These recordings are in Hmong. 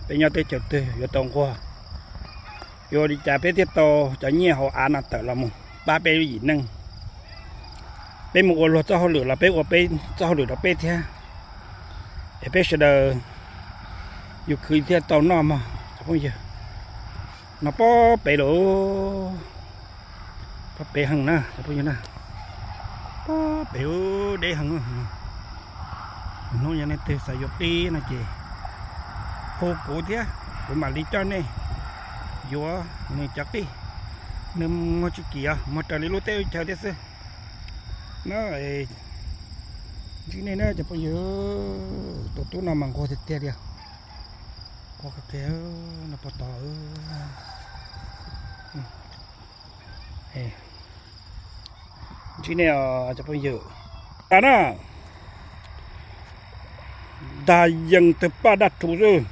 Peb nyob teb chaws twg yuav tau nquag, yuav ua li cas peb thiaj tau cov nyiaj hauv av no tawm los mus pab peb lub yim neej? Peb mus ua luag txoj hauj lwm los peb ua peb txoj hauj lwm rau peb thiab, es peb sawv daws yus khwv thiaj tau noj mog cov phooj ywg. No pob pem lawm, pob pem heev na cov phooj ywg na, pob pem deb heev. Hnub yog leej twg xav yuav qib no ces hu kuv thiab kuv mam li coj nej yuav nws cov qij. Nws muag tsis kim os, muag raws li lub teb lub chaw thiab xwb na. Ntsib nej na cov phooj ywg, tus tub no mas nquag tiag tiag li. Nquag kawg kiag no pog tod. Ntsib nej os cov phooj ywg. Tag na, dag yees tawg paj daj rhuv xwb.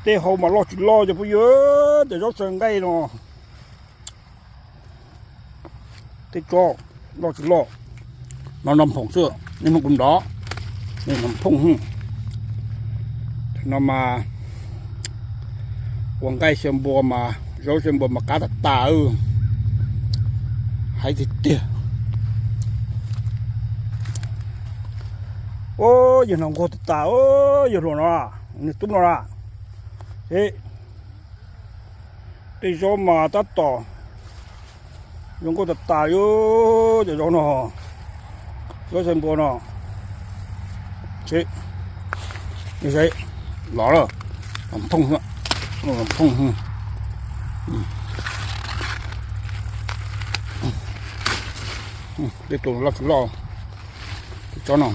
Tej hauv mas loj tsis loj cov phooj ywg, cov zaub saw nqaij no. Tej tsob loj tsis loj, no nrog phoom xwb, nej hnov kuv nrov, nej nrog phoom. No mas ua nqaij xyaw npua mas, zaub xyaw npua mas qab tas tas. Hais tiag tiag. Ua yawg no nquag tas tas, yawg hluas no, nws tub no lawm. Tej zaub mas tab tom zoo nkauj tas tas li, cov zaub no, zaub xyaw npua no. Los lawm, los phoom, los phoom. Tej tus loj tsis loj, tsob no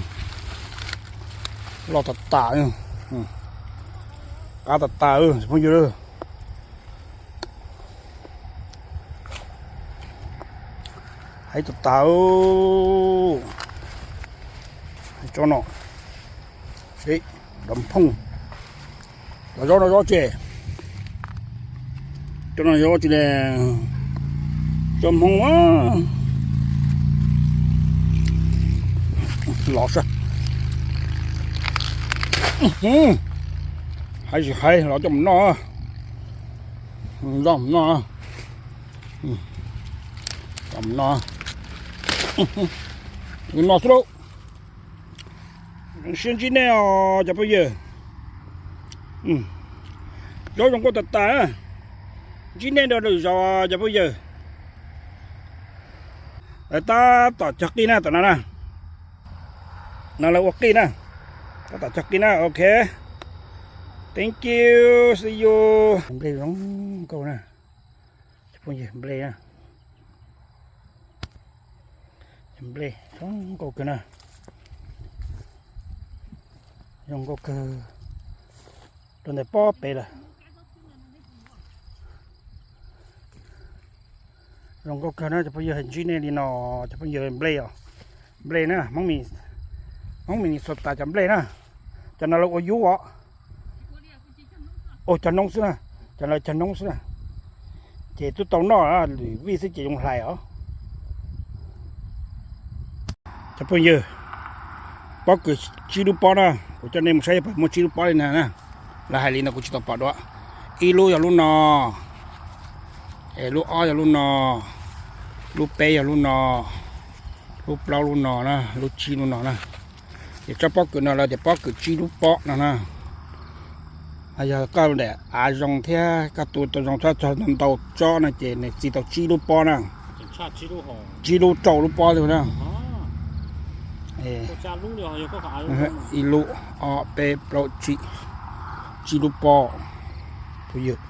loj tas tas, qab tas tas phooj ywg. Hais tas tas, tsob no, los phoom. Cov zaub no zaub tsi, cov no zaub tsi ne, cov Hmoob los sab. Hais tsis hais los coj mus noj, coj mus noj, coj mus noj, no xwb lauj. Zoo siab ntsib nej os cov phooj ywg. Zaub zoo nkauj tas tas. Ntsib nej rau lwm zaus cov phooj ywg. Lawv tab tom cog qij na tom no na. No lawv ua qij na. Tab tom cog qij na, ok. Thank you, see you. Nplej zoo nkauj na. Cov phooj ywg, nplej na. Nplej zoo nkauj kawg na. Zoo nkauj kawg. Rau ntawm pob pem lawm. Zoo nkauj kawg na cov phooj ywg, ntsib nej li no, cov phooj ywg, nplej os. Nplej na, Hmoob Minnesota cov nplej na. Cov no lawv ua yub os. Ua cog noob xwb na, cov no cog noob xwb na. Ces twb tau noj, lwm vij xwb ces zoo hlais os. Cov phooj ywg, pob kws tsib lub pob na, kuv coj nej mus saib puas muaj tsib lub pob li na. Lawv hais li no kuv tsis tau pom dua. Ib lub yog lub no, lub ob yog lub no, lub peb yog lub no, lub plaub lub no na, lub tsib lub no na. Ces tsob pob kws no lawv tias pob kws tsib lub pob no na. Yog koj daim av zoo thiab koj tu tau zoo txhob txog ntau tsob no ces nws txi tau tsib lub pob na. Tsib lub rau lub pob li na. Ib lub, ob, peb, plaub, tsib, tsib lub pob. Phooj ywg,